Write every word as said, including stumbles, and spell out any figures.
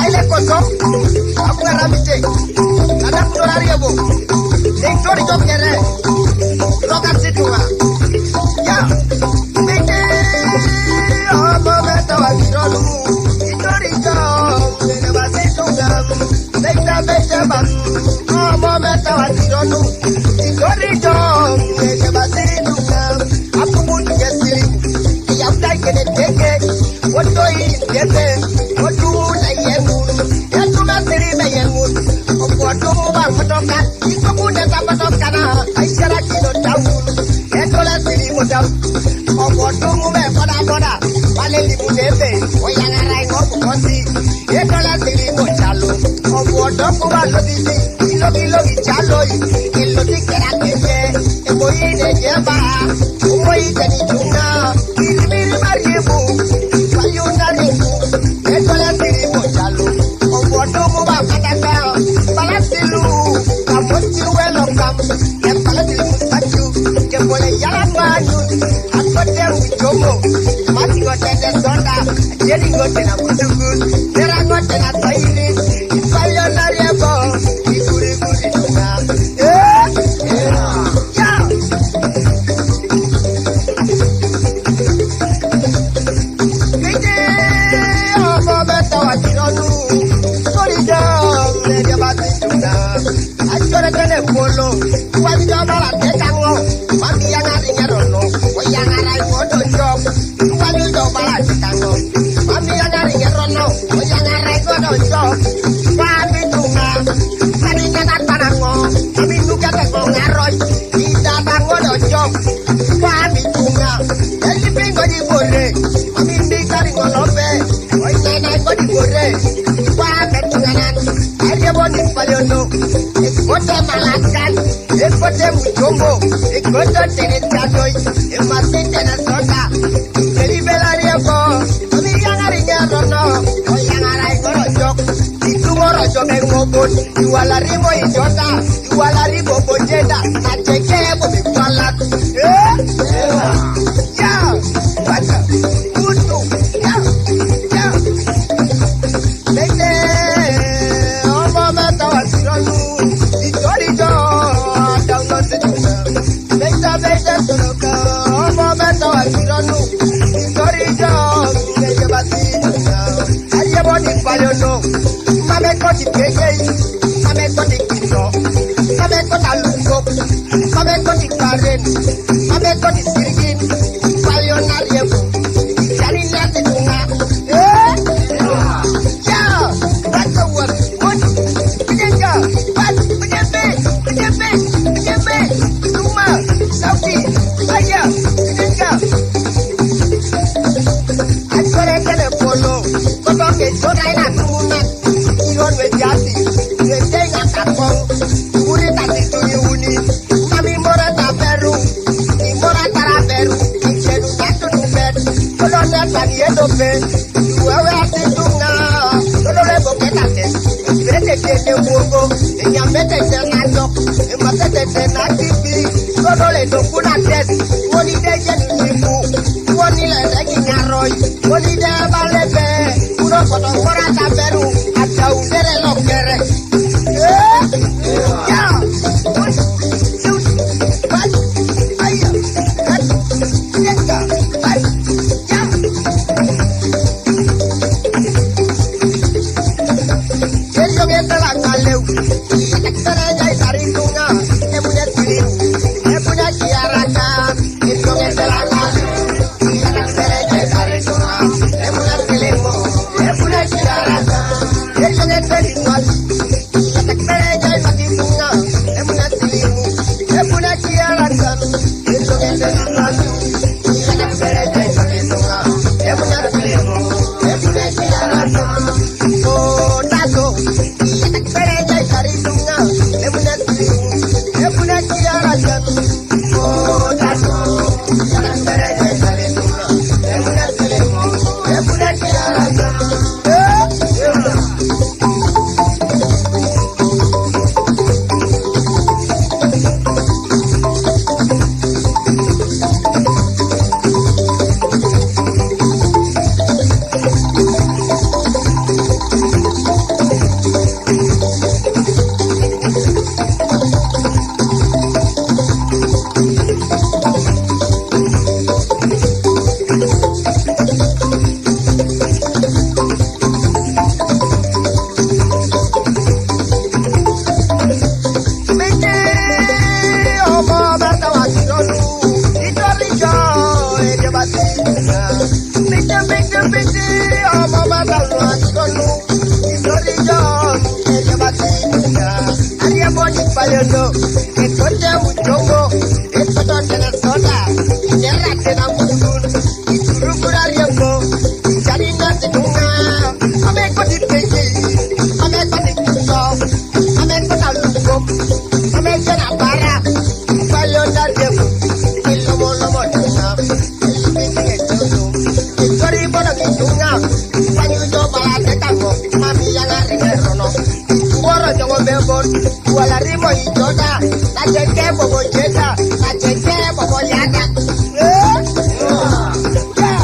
Aile koso, abu ngaramite, ada kudorari ebo, deng tori jokere, roka situnga. Ya, mite, obo beta wa kirolu, itori jo, mene ba situnga. Beta, beta, ba, obo beta wa kirolu, itori jo, mene ba situnga. Apupu tu yesili, ya utai kene teke. Woto yi debe, wotu na yengu, yetu na siri na yengu. Wotu ba kotoka, iko kune ta kotoka na, aishara kino tawu. Yeto la siri mo tawu. Wotu mu be koda koda, wale libu debe, oyangara ingo kukosi. Yeto la siri mo chalo, wotu kuba lo disi, ilo kilo ki chalo yi, ilo ti kera keye, ebo yi de jeba, omo yi de ni tunga. Biri biri mariebu, wayunda ribu, etola siri mojalo, obodo mo ba kataka, balasilu, kamosi welo kam, e balasilu musachu, ke bole yala manu, akote ujomo, mati gote de sonda, jeri gote na mutugu, tera gote na toiri, wayunda riebo, ikuri kuri tunga. Eh, eh, ya. Kete, obo beta wa tironu. Sori jo, media bati tuna. Achore tene polo. Wani jo bala te kango. Mami yanga ringa rono. O yanga rai kodo jo. Wani jo bala te kango. Mami yanga ringa rono. O yanga rai kodo jo. Mami tunga. Mami yanga tanango. Mami nuka te kongaroi. Ida tango do jo. Fami tunga, eli pingo di bore, ami mi kari ngolope, oi nana go di bore, fami tunga nan, aje boni paliono, ekote malakan, ekote mujongo, ekote tere tatoi, emasi tena sota, eli belari ebo, ami yangari nyarono, o yangarai goro jok, itu goro jok engobon, iwala rimo ijota, Iwala ribo bojeda, ateke bo mi kwala. Eh? Ya, bata, kutu, ya, ya. Bete, omo mata wa sironu, itori jo, down the situation. Beta, beta, soroka, omo mata wa sironu, itori jo, bete bati. Aye boni palono, mame koti keke. Mame koti kito, mame kota luko, mame koti karen, mame koti sirgin, palio na riebo, jani na te tunga. Eh? Ya, wata wata, wata, penyengga, bat, penyembe, penyembe, penyembe, rumah, sauti, saya, penyengga. Acuere kene polo, koto ke jona ina tumuna, iron we jati, we jai na kapong, uri tati tuni uni, mami mora ta beru, ni mora tara beru, ni jedu tatu ni bet, kolo ne tani edo be, wewe ati tunga, kolo le boke tate, bete tete wogo, enya mete tena jok, ema tete tena tipi, kolo le dokuna tes, woni de jeni nibu, woni le regi nyaroi, Olide balebe, uno koto kora taberu, atau dere lokere. Eh? Ya. Bat. Aya. Bat. Yenga. Bat. Ya. Ello que te la caleu. Tara jai tari tunga. Emunya tiri. Emunya kiaraka. Piti, piti, piti, ọmọ bàbá wọn àtọ́nù. Ìsọ̀rí jọ, ẹ̀jẹ̀ bá ti dùn yá. Ariẹ bọ́ ní Payọ̀nù, ètò jẹ́ mùjọ́mọ́, ètò tó tẹ̀lé sọ́dà, ìjẹ́rà tẹ̀lé mùdùn. Ìtùrúkúrú ariẹ mọ́, ìjàdí náà ti dùn yá. Ọmọ ẹ̀kọ́ ti pèjì, ọmọ ẹ̀kọ́ ti sọ, ọmọ ẹ̀kọ́ náà lùkọ́, ọmọ ẹ̀kọ́ náà bára. Payọ̀nù ariẹ mọ́, ìlọ́mọlọ́mọ dùn yá. Tori bolo ki tunga, pani ujo bala teta ko, mami yanga rine rono. Woro jogo bebon, wala rimo i jota, na jeke bobo jeta, na jeke bobo yada. Eh? Yeah.